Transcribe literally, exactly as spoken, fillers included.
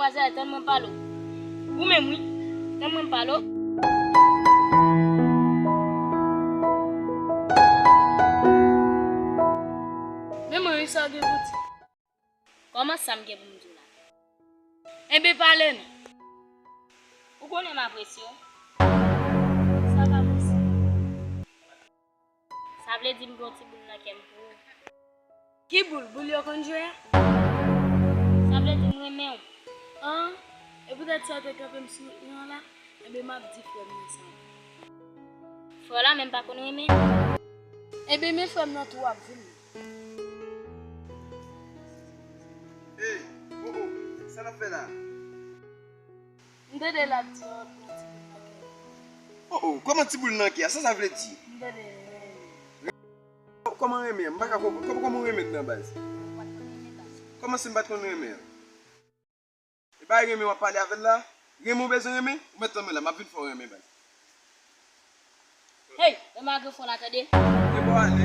Vwazè, tann mwen pale w. Ou menm, wi. Tann mwen pale w. Men mwen, wi, sa w gen pou di? Kòman sa m gen pou m di w la? Enben, pale non. Ou konnen m apresye w. Sa pa posib. Sa vle di m gen yon ti boul nan kè m pou ou. Ki boul? Boul yo konn jwe a? Sa vle di m renmen w. An? E poutèt sa w te kanpe m sou wout mwen an la? Enben, m ap di frè m nan sa. Frè w la menm pa konn renmen? Enben, men frè m nan tou ap vin. Ey, oh, oh, sa n ap fè la? M tande l ap di yon ti boul nan kè. Oh, oh, kòman ti boul nan kè a? Sa sa vle di? M tande l renmen. Kòman renmen an? M pa ka konprann. Kòman, kòman w renmen nan baz? Ou pa t konn renmen baz. Kòman si m pa t konn renmen an? E pa renmen w ap pale avè l la? Renmen w bezwen renmen? Ou mèt tann mwen la, m ap vin fè w renmen baz. Hey, renmen ak fò la tande. E bon, ale.